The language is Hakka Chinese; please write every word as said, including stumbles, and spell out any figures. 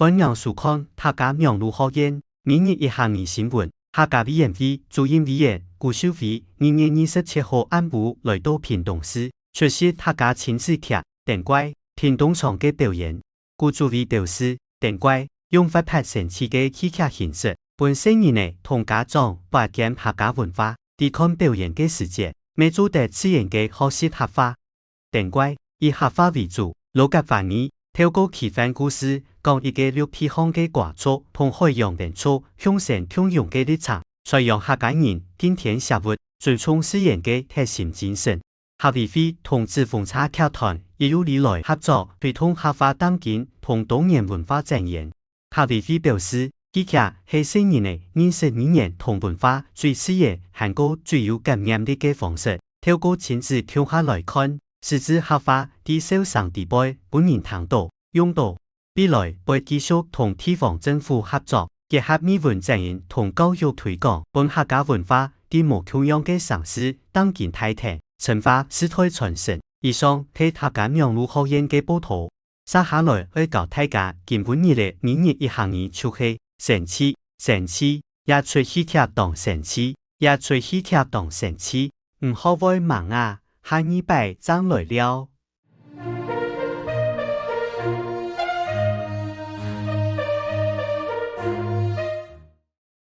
歡迎收看客家網路學院每日一客語新聞。客家委員會主任委員古秀妃二月二十七號暗晡來到屏東市，出席客家親子劇《燈怪》屏東場个表演。古主委表示，《燈怪》用活潑生趣个戲劇形式，分細人仔同家長發現客家文化，在看表演个時節，乜做得自然个學習客話。《燈怪》以客話為主，羅格華語，透過奇幻故事，講一個陸地項个瓜族同海洋靈族向生共榮个歷程，宣揚客家人敬天惜物、尊重自然个核心精神。客委會同紫風車劇團一路以來合作，推動客話當今同多元文化展演。客委會表示，戲劇係細人仔認識語言同文化最自然還過最有感染力个方式，透過親子共下來看，使之客話在小城底背分人聽到、用到。未來會繼續同地方政府合作，結合藝文展演同教育推廣，分客家文化在無共樣个城市當今大廳，深化世代傳承。以上係客家網路學院个報導。接下來愛教大家今晡日个每日一客語就係生趣，生趣，這齣戲劇當生趣，這齣戲劇當生趣，毋好會盲啊，下二擺正來尞。